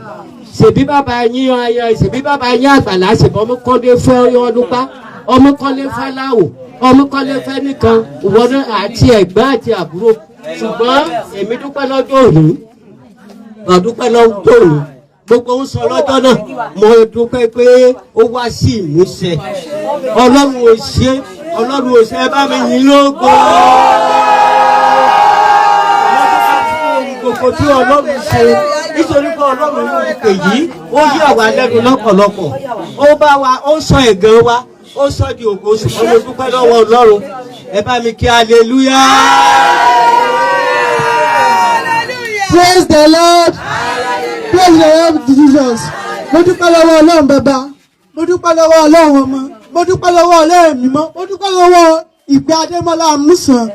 Ṣèbí bàbá yín ayọ̀, ṣèbí bàbá yín àgbàlá, ṣèbí ọmọ kọ́lé fẹ́ ọdúnpá, ọmọ kọ́lé fẹ́ láwò, ọmọ kọ́lé fẹ́ nìkan, ìwọ náà àti ẹ̀gbọ́n àti àbúrò. Ṣùgbọ́n èmi dúpẹ́ lọ́jọ́ òní, mo dúpẹ́ lọ́jọ́ òní. Gbogbo ń sọ lọ́jọ́ náà, mo dúpẹ́ pé ó wá sí ìmúṣẹ. Ọlọ́run ò ṣe, Ọlọ́run ò ṣe, ẹ bá mi yìn lógo gbogbo tí Ọlọ́run ṣe, nítorí pé Ọlọ́run ló ń pè yìí, ó yí àwa lẹ́nu lọ́pọ̀lọpọ̀, ó bá wa, ó sọ ẹ̀gàn wa, ó sọ di ògo. Ṣùgbọ́n mo dúpẹ́ lọ́wọ́ Ọlọ́run. Ẹ bá mi kí hallelujah. Praise the Lord. Praise the Lord Jesus. Mo dúpẹ́ lọ́wọ́ Ọlọ́run Bàbá. Mo dúpẹ́ lọ́wọ́ Ọlọ́run Ọmọ. Mo dúpẹ́ lọ́wọ́ Ọlọ́run Mímọ́. Mo dúpẹ́ lọ́wọ́ ìgbé Adémọ́lá Amúsàn.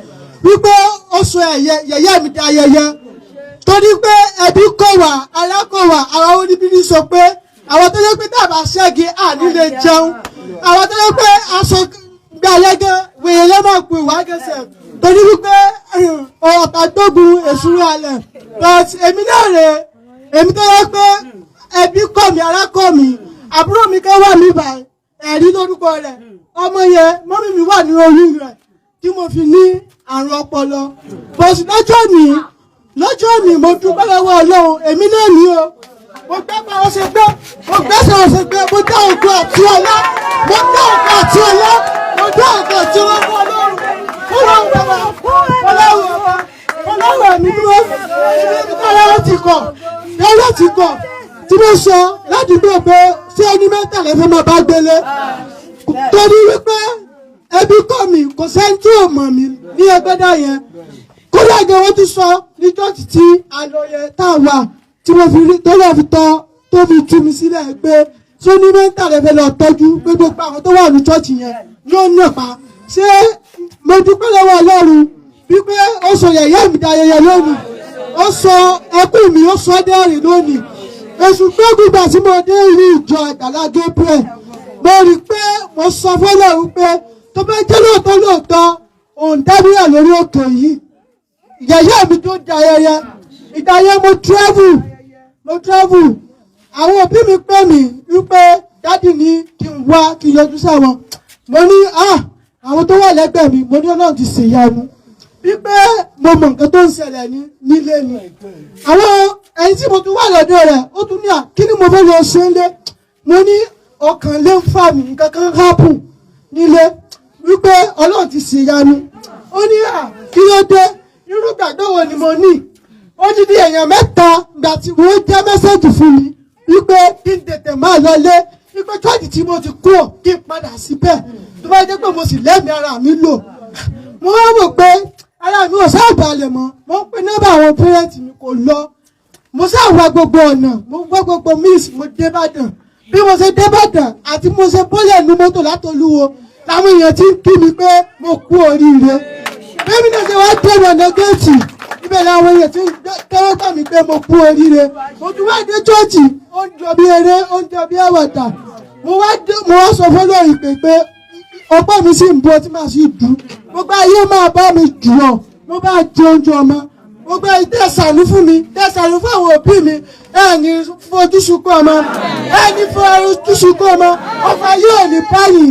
Wípé ó sọ ẹ̀yẹ yẹ̀yẹ́ mi di ayẹyẹ. Torí pé ẹbí kò wá, ará kò wá, ara ó níbí ní sọ pé àwọn tó yẹ pé tá a bá ṣẹ́gi àní lè jẹun. Àwọn tó yẹ pé aṣọ gbàlẹ́gẹ́ wèrè ló máa pè wá gẹ̀ẹ́sẹ̀. Torí wípé ọ̀tá gbógun èsúrú alẹ̀. But èmi náà rè é, èmi tó yẹ pé ẹbí kọ̀ mí, ará kọ̀ mí, àbúrò mi kan wà mí báyìí. Ẹ̀rí lórúkọ rẹ̀. Ọmọ yẹn, mọ́mí mi wà ní orí rẹ̀ tí mo fi ní àrùn ọpọlọ. Bọ̀sì lọ́jọ́ òní, mo dúpẹ́ lọ́wọ́ Ọlọ́run. Èmi náà ní o. Mo gbẹ́pẹ́ ó ṣe gbé, mo gbẹ́sẹ̀ ó ṣe gbé. Mo dá ògo àti ọlá, mo dá ògo àti ọlá, mo dá ògo àti ọlá fún Ọlọ́run, Ọlọ́run bàbá, Ọlọ́run ọba, Ọlọ́run ẹ̀mí dúró. Èmi tọ́lá ti kọ̀ tí mo sọ ládùúgbò pé ṣé ẹni mẹ́tàlá fẹ́ máa bá gbélé, torí wípé ẹbí kọ́ mi, kò sẹ́ni tí ò mọ̀ mí ní Ẹgbẹ́dá yẹn. Kódà gan, wọ́n tún sọ ní church tí a lọ yẹn tá a wà tí mo fi rí tó lọ́ọ́ fi tọ́ tó fi tú mi sílẹ̀ pé ṣé ní mẹ́tàlá fẹ́ lọ tọ́jú, pé gbogbo àwọn tó wà ní church yẹn ló ń nàpa. Ṣé mo dúpẹ́ lọ́wọ́ Ọlọ́run wípé ó sọ yẹ̀yẹ́ mi di ayẹyẹ lónìí, ó sọ ẹkún mi, ó sọ dẹ́rìn lónìí. Èṣù gbẹ́gbùgbà tí mo dé ìlú ìjọ Àgbàlá Gabriel, mo rí i pé mo sọ fọlọ́run pé tó bá jẹ́ lóòótọ́ lóòótọ́ òun dábìrà lórí òkè yìí, yẹ̀yẹ́ mi tó di ayẹyẹ. Ìgbà yẹn mo travel. Àwọn òbí mi pè mí wípé daddy ní kí n wá, kí n yọjú sáwọn. Mo ní, ah, àwọn tó wà lẹ́gbẹ̀ẹ́ mi, mo ní Ọlọ́run ti ṣèyanu wípé mo mọ nǹkan tó ń ṣẹlẹ̀ ní nílé ni. Àwọn ẹni tí mo tún wà lọ́dọ̀ rẹ̀, ó tún ní à, kí ni mo fẹ́ lọ ṣe ń lé? Mo ní ọkàn lé ń fà mí, nǹkan kan hápùn nílé, wípé Ọlọ́run ti ṣèyanu. Ó ní à, kí ló dé? Irú gbàgbọ́ wo ni mo ní? Odidi èèyàn mẹ́ta gbà tí wọ́n jẹ́ message fún mi wípé kí n tètè máa lọlé, wípé church tí mo ti kú ò, kí n padà síbẹ̀, tó bá jẹ́ pé mo sì lẹ́mìí ara mi lò. Mo wá wò pé ara mi ò sáà balẹ̀ mọ́. Mo ń pe nọ́mbà àwọn parents mi, kò lọ. Mo sáà wá gbogbo ọ̀nà, mo wá gbogbo means, mo dé Ìbàdàn. Bí mo ṣe dé Ìbàdàn àti mo ṣe bọ́lẹ̀ nu mọ́tò látolúwo, làwọn èèyàn ti ń kí mi pé mo kú oríire. Bẹ́ẹ̀ni náà ṣe wá dé ọ̀nà géètì, ibẹ̀ làwọn èèyàn ti ń tẹ́wọ́ gbà mí pé mo kú oríire. Mo tún wá dé church, ó ń jọ bí eré, ó ń jọ bí àwàdà. Mo wá dé, mo wá sọ fọlọ́ ìpè pé ọpẹ́ mi sì ń bọ́ tí màá sì dùn. Gbogbo ayé máa bá mi jù ọ́, mo bá jẹ oúnjẹ ọmọ. Gbogbo ayé tẹ̀sánú fún mi, tẹ̀sánú fún àwọn òbí mi, ẹ̀yin fojú sunkún ọmọ, ẹ̀yin fojú sunkún ọmọ. Ọfà yóò ní báyìí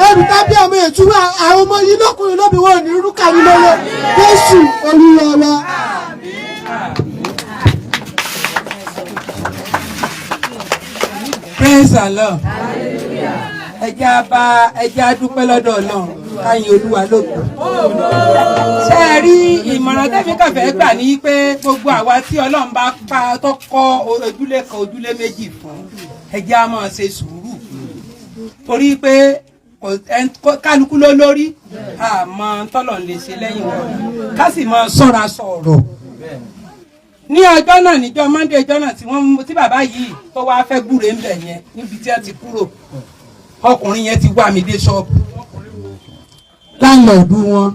ẹrù tábí àwọn ètùwà àwọn ọmọ yìí lọ́kùnrin lóbi, wọn ò ní rúkà ní lọ́wọ́ Jésù Olúwa wa. Praise the Lord. Ẹ jẹ́ á bá, ẹ jẹ́ á dúpẹ́ lọ́dọ̀ Ọlọ́run, ká yin Olúwa lógo. Ṣé ẹ rí ìmọ̀ràn tẹ́mi kàn fẹ́ gbà ní pé gbogbo àwa tí Ọlọ́run bá pa tó kọ́ ojúlé kan, ojúlé méjì fún, ẹ jẹ́ á máa ṣe sùúrù, torí pé kálukú ló lórí àmọ́ tọ́lọ̀ ń lè ṣe lẹ́yìn wọn, ká sì máa ṣọ́ra sọ̀rọ̀. Ní ọjọ́ náà, níjọ́ Monday ọjọ́ náà tí wọ́n mú tí bàbá yìí tó wáá fẹ́ gbúre ń bẹ̀ yẹn, níbi tí wọ́n ti kúrò, ọkùnrin yẹn ti wá mi dé ṣọ́ọ̀bù. Landlord wọn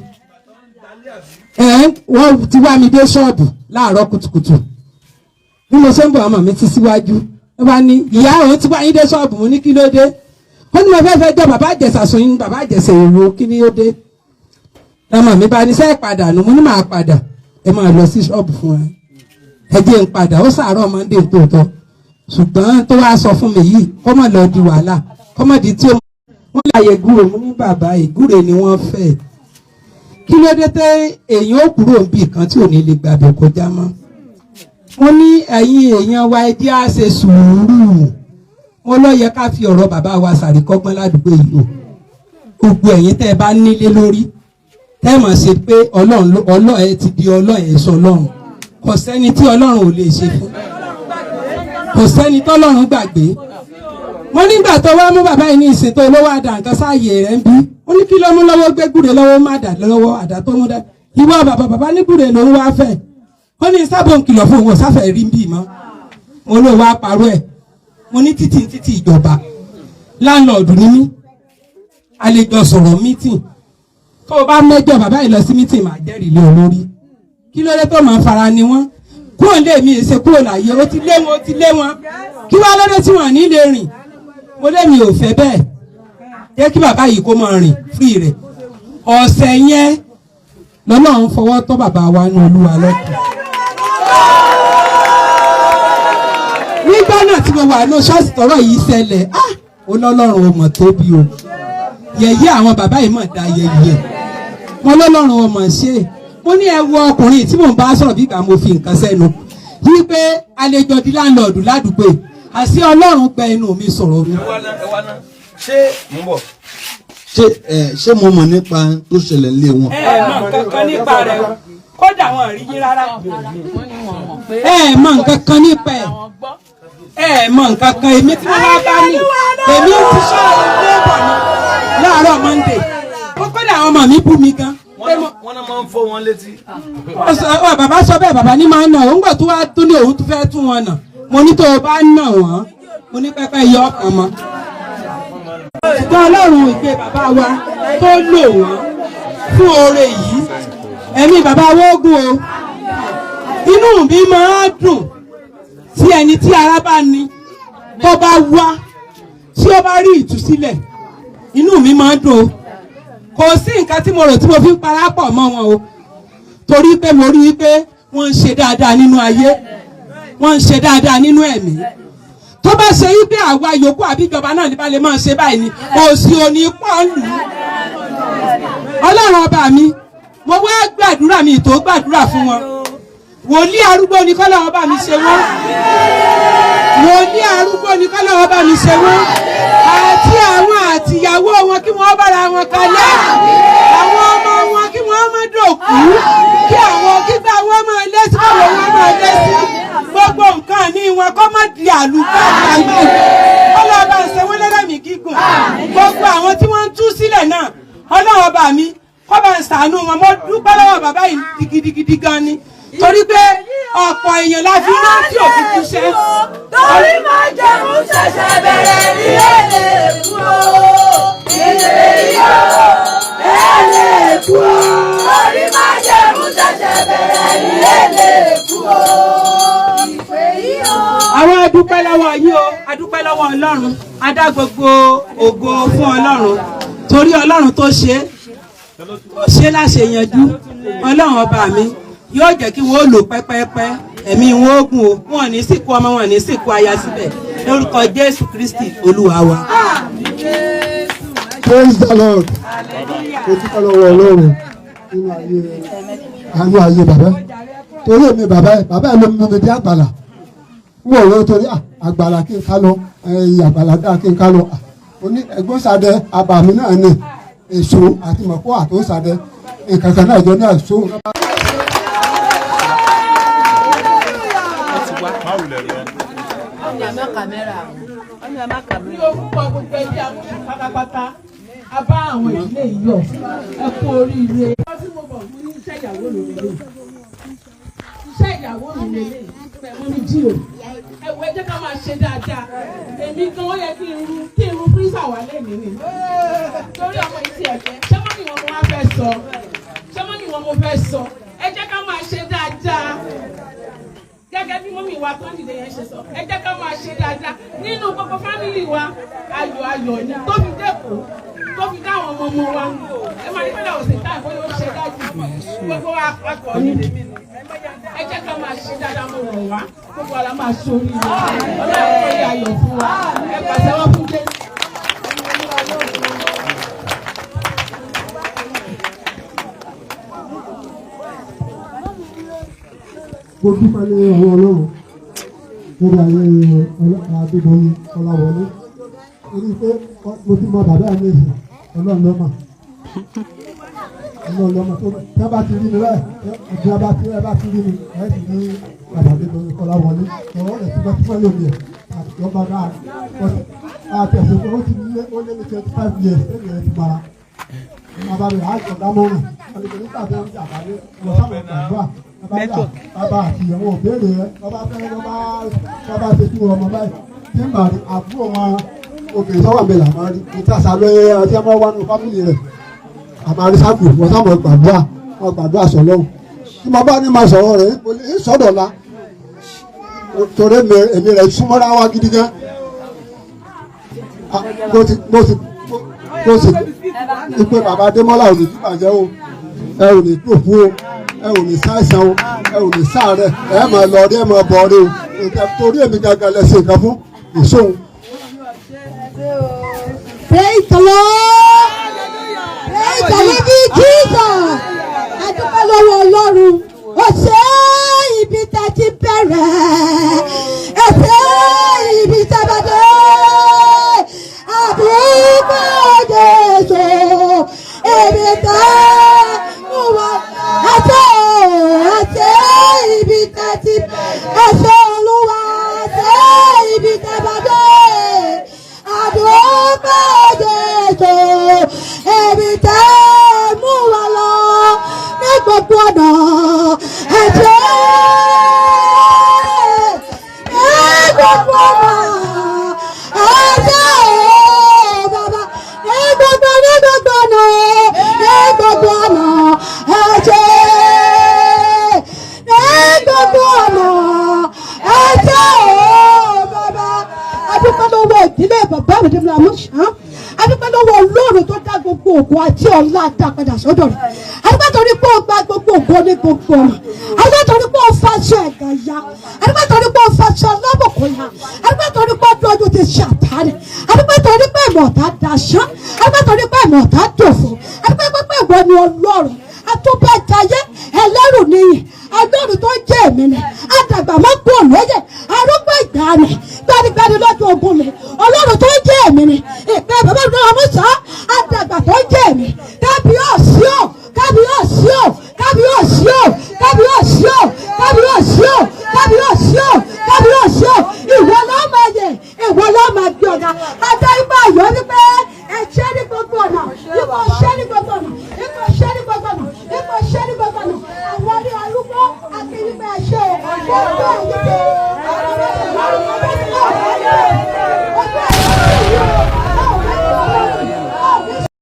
ẹ̀, wọ́n ti wá mi dé ṣọ́ọ̀bù láàárọ̀ kùtùkùtù. Bí mo ṣe ń bọ̀, ọmọ mi ti síwájú. Wọ́n bá ní ìyá òun ti wá yín dé ṣọ́ọ̀bù. Mo ní kí ló dé? Ó ní mo fẹ́ fẹ́ jọ bàbá Ìjẹ̀ṣà sùn yín. Bàbá Ìjẹ̀ṣà èrò, kí ni ó dé? Ọmọ mi bá ní sẹ́ẹ̀ padà nù. Mo ní màá padà, ẹ máa lọ sí ṣọ́ọ̀bù fún ẹ. Ẹ jẹ́ ń padà. Ó sàárọ̀ Monday tòótọ́, ṣùgbọ́n tó wá sọ fún mi yìí, kó má lọ di wàhálà, kó má di tí ó wọ́n láàyè gúrò. Mo ní bàbá ìgúrè ni wọ́n fẹ́. Kí ló dé tẹ́ èèyàn ó kúrò níbi kan tí ò ní lè gbàgbé kọjá mọ́? Mo ní ẹ̀yin èèyàn wa, ẹ jẹ́ á ṣe sùúrù. Mo lọ yẹ ká fi ọ̀rọ̀ bàbá wa ṣàríkọ́gbọ́n ládùúgbò yìí o. Gbogbo ẹ̀yin tẹ́ ẹ bá nílé lórí, tẹ́ ẹ mọ̀ ṣe pé Ọlọ́run, Ọlọ́run ẹ ti di Ọlọ́run, ẹ sọ Ọlọ́run. Kò sẹ́ni tí Ọlọ́run ò lè ṣe fún, kò sẹ́ni tọ́lọ́run gbàgbé. Mo nígbà tó wá mú bàbá yìí ní ìsìn tó lówó àdá nǹkan sáàyè rẹ̀ ń bí. Ó ní kí ló mú lọ́wọ́? Gbé gúre lọ́wọ́, má dà lọ́wọ́, àdá tó mú dá. Ìwọ bàbá, bàbá ní gúre ló ń wá fẹ́. Ó ní sábò ń kìlọ̀ fún òun, sáfẹ́ rí bí mọ́. Mo ló wá parọ́ ẹ̀. Mo ní títì títì ìjọba, landlord ní mí, a lè jọ sọ̀rọ̀ meeting. Tó o bá mẹ́jọ bàbá yìí lọ sí meeting, màá jẹ́rìí lé olórí. Kí ló dé tó máa ń fara ni wọ́n? Kúrò lé mi, èsè kúrò láyé. Ó ti lé wọn, ó ti lé wọn. Kí wá lóde tí wọn ní lè rìn? Mo lé mi ò fẹ́ bẹ́ẹ̀. Jẹ́ kí bàbá yìí kó máa rìn free rẹ̀. Ọ̀sẹ̀ yẹn lọ́lọ́run fọwọ́ tọ́ bàbá wa ní Olúwa lọ́kàn. Nígbà náà tí mo wà ní ṣọ́ọ̀ṣì tọ́rọ̀ yìí ṣẹlẹ̀, ah. Ó lọ́lọ́run ò mọ̀ tóbi o, yẹ̀yẹ́ àwọn bàbá yìí mọ̀ dá yẹ̀yẹ́ mo lọ́lọ́run ò mọ̀ ṣe. Mo ní ẹ wo ọkùnrin tí mò ń bá sọ̀rọ̀ bí ìgbà mo fi nǹkan sẹ́nu wípé àlejò di láńlọ́ọ̀dù ládùúgbò, àṣé Ọlọ́run gba inú mi sọ̀rọ̀ mi. Ṣé mò ń bọ̀? Ṣé ẹ ṣé mo mọ̀ nípa tó ṣẹlẹ̀ nílé wọn? Ẹ mọ̀ nǹkan kan nípa rẹ̀ o, kódà wọn rí yín rárá. Ẹ mọ̀ nǹkan kan nípa ẹ̀, ẹ mọ̀ nǹkan kan. Èmi tí wọ́n wá bá ní, èmi ti sọ̀rọ̀ lébọ̀ ni láàárọ̀ Monday ó, kódà àwọn ọmọ mi bú mi gan. Wọ́n náà máa ń fọ́ wọn létí. Ọ bàbá sọ bẹ́ẹ̀, bàbá ní máa ń nà òun gbà tó wá tó ní òun tó fẹ́ tún wọn nà. Mo ní tó o bá nà wọ́n, mo ní pẹ́pẹ́ yọ ọkàn mọ́. Ṣùgbọ́n Ọlọ́run ìpè bàbá wa tó lò wọ́n fún oore yìí, ẹ̀mí bàbá wa ogun o. Inú mi máa ń dùn tí ẹni tí ara bá ní tó bá wá, tí ó bá rí ìtúsílẹ̀, inú mi máa ń dùn o. Kò sí nǹkan tí mo rò tí mo fi ń parapọ̀ mọ́ wọn o, torí pé mo rí i pé wọ́n ń ṣe dáadáa nínú ayé, wọ́n ń ṣe dáadáa nínú ẹ̀mí. Tó bá ṣe yí pé àwa yòókù àbí ìjọba náà ní bá lè máa ṣe báyìí ni, òsì òní pọ̀ lù ú. Ọlọ́run ọba mi, mo wá gbàdúrà mi tó gbàdúrà fún wọn. Wòlíì arúgbó ni kọ́lọ́run ọba mi ṣe wọ́n, wòlíì arúgbó ni kọ́lọ́run ọba mi ṣe wọ́n, àti àwọn àtìyàwó wọn kí wọ́n bára wọn kalẹ̀, àwọn ọmọ wọn kí wọ́n má dòkú, kí àwọn kígbà wọn máa lé sí, káwọn wọn máa lé sí, gbogbo nǹkan ní wọn kọ́ má di àlùbáàkà náà. Ọlọ́run ọba ń ṣe wọ́n lẹ́lẹ́mìí gígùn. Gbogbo àwọn tí wọ́n ń tú sílẹ̀ náà, Ọlọ́run ọba mi kọ́ bá ń ṣàánú wọn. Mo dúpẹ́ lọ́wọ́ bàbá yìí gidigidi gan ni, torí pé ọ̀pọ̀ èèyàn la fi rán tí òfin kúṣẹ́. Torí máa jẹun ṣẹ̀ṣẹ̀ bẹ̀rẹ̀ ní èlé kú o. Ilé yóò èlé kú o. Torí máa jẹun ṣẹ̀ṣẹ̀ bẹ̀rẹ̀ ní èlé kú o. Ìpè yìí o. Àwọn adúpẹ́ lọ́wọ́ yín o, adúpẹ́ lọ́wọ́ Ọlọ́run, a dá gbogbo ògo fún Ọlọ́run, torí Ọlọ́run tó ṣe é, tó ṣe láṣẹ yanjú. Ọlọ́run ọba mi yóò jẹ́ kí wọ́n ó lò pẹ́pẹ́pẹ́, ẹ̀mí wọn ó gùn o, wọn ò ní sìnkú ọmọ, wọn ò ní sìnkú aya síbẹ̀, lórúkọ Jésù Kristi Olúwa wa. Praise the Lord. Mo dúpẹ́ lọ́wọ́ Ọlọ́run nínú ayé, àánú ayé bàbá, torí èmi bàbá ẹ̀ ló mú mi dé àgbàlá. N ò rò torí àgbàlá kí n ká lọ, àgbàlá dá kí n ká lọ. Oní ẹgbọ́n àbàmì náà ni èso àti mọ̀kó àtòsàdẹ nǹkan kan náà jọ ní àìsó. Ní orúkọ gbogbo ẹbí Amúsùn pátápátá, a bá àwọn ìdílé yìí yọ̀, ẹ kú oríire. Wọ́n tí mo bọ̀ fún ní iṣẹ́ ìyàwó mi lélẹ̀, iṣẹ́ ìyàwó mi lélẹ̀ pẹ̀lú mi jí o. Ẹ wo, ẹ jẹ́ ká máa ṣe dáadáa. Èmi gan ó yẹ kí n ru freezer wà lẹ́nìí ni torí ọmọ ìtì ẹ̀fẹ́. Ṣé mọ́ ni wọn mo wá fẹ́ sọ? Ṣé mọ́ ni wọn mo fẹ́ sọ? Ẹ jẹ́ ká máa ṣe dáadáa gẹ́gẹ́ bí mummy wa tó ń dìde yẹn ṣe sọ. Ẹ jẹ́ ká máa ṣe dáadáa nínú gbogbo family wa. Ayọ̀ ayọ̀ ni tó fi dẹ́kun, tó fi dá àwọn ọmọ ọmọ wa. Ẹ máa ní pẹ́lú àwọn òsè táì bóyá ó ṣe dájú gbogbo wa papọ̀ ní. Ẹ jẹ́ ká máa ṣe dáadáa. Mo rọ̀ wá, gbogbo wa la máa ṣe oríire. Ọlọ́run kò yẹ ayọ̀ fún wa. Ẹ pàṣẹ wọn fún Jésù. Mo dúpẹ́ ní ọwọ́ Ọlọ́run lórí ayé ọlọ́pàá Adédoyin Ọláwọlé, torí pé mo ti mọ bàbá mi sìn. Ọlọ́run lọ́mọ, Ọlọ́run lọ́mọ tó tí a bá ti rí mi báyìí, tí a bá ti ẹ bá ti rí mi, ẹ sì ní bàbá Adédoyin Ọláwọlé. Ọ̀rọ̀ rẹ̀ tipẹ́tipẹ́ lómi ẹ̀ àtijọba náà àtẹ̀sẹ̀ pé ó ti lé, ó lé ní 25 years ẹ̀mí ẹ̀ ti mara. Bàbá mi àjọ dámọ̀ràn àlejò nígbà tó ń jà bàbá lọ sábà gbàdúrà. Bàbá àti ìyàwó òbéèrè rẹ, bàbá fẹ́ bàbá bàbá ṣe kú ọmọ báyìí tí ń bà rí àbúrò wọn obìnrin sọ́wọ́ mi là máa rí ìtàsá lóye ọtí ọmọ wa nù family rẹ̀ àmàrí sáàkù wọn sábà gbàdúrà, wọn gbàdúrà sọlọ́hún. Tí mo bá ní máa sọ̀rọ̀ rẹ̀ ń sọ̀dọ̀ la, torí èmi rẹ̀ súnmọ́ra wa gidi gan. Mo sì ìpè bàbá Adémọ́lá ò ní bàjẹ́ o, ẹ ò ní dòkú o, ẹ ò ní ṣàìsàn o, ẹ ò ní ṣàárẹ̀, ẹ máa lọ rí, ẹ máa bọ̀ rí o, torí èmi gangan lẹ ṣe nǹkan fún ìṣòwò. Praise the Lord. Praise the living Jesus. A dúpẹ́ lọ́wọ́ Ọlọ́run. Ó ṣe ibi tẹ́ ti bẹ̀rẹ̀. Ẹ ṣe ibi tẹ́ bá dé. Àdúgbò Jésù. Ibi tẹ́ mú wa. Ẹ ṣe ẹ ṣe ibi tẹ́ ti bẹ̀rẹ̀. Ẹ ṣe Olúwa. Ẹ ṣe ibi tẹ́ bá dé. Àdúgbò Jésù. Ibi tẹ́ mú wa lọ ní gbogbo ọ̀nà. Ẹ ṣé ní gbogbo ọ̀nà. Ẹ ṣé o bàbá ní gbogbo ní gbogbo ọ̀nà. Ní gbogbo ọ̀nà. Ẹ ṣé ní gbogbo ọ̀nà. Ẹ ṣé o bàbá. Adúpẹ́ lọ́wọ́ ìdílé bàbá mi débìlà mú ṣán. Adúpẹ́ lọ́wọ́ Ọlọ́run tó dá gbogbo ògo àti ọlá dá padà sọ́dọ̀ rẹ̀. Adúpẹ́ torí pé ó gba gbogbo ògo ní gbogbo ọ̀nà. Adúpẹ́ torí pé ó faṣọ ẹ̀gàn ya. Adúpẹ́ torí pé ó faṣọ alábòkó ya. Adúpẹ́ torí pé ó dọ́jú ti ṣàtánì. Adúpẹ́ torí pé ìmọ̀ ọ̀tá daṣán. Adúpẹ́ torí pé ìmọ̀ ọ̀tá dòfo. Adúpẹ́ pé ìwọ ni Ọlọ́run. Atúbàjáyé ẹlẹ́rù nìyí. Ọlọ́run tó jẹ́ èmi ni. Àdàgbà má kú òlóyè. Arúgbó ìgbà ni. Gbanigbani lọ́jọ́ ogun mi. Ọlọ́run tó jẹ́ èmi ni. Ìpè bàbá mi náà mú sá. Àdàgbà tó jẹ́ èmi. Kábíyèsí o. Kábíyèsí o. Kábíyèsí o. Kábíyèsí o. Kábíyèsí o. Kábíyèsí o. Kábíyèsí o. Ìwọ ló máa yẹ. Ìwọ ló máa gbé ọ̀gá. Adá ipá ayọ̀ wípé ẹ ṣé ní gbogbo ọ̀nà. Ipò ṣé ní gbogbo ọ̀nà. Ipò ṣé ní gbogbo ọ̀nà. Ipò ṣé ní gbogbo ọ̀nà. Àwọn ní arúgbó àti wípé ẹ ṣé o. Gbogbo ẹ̀yin tí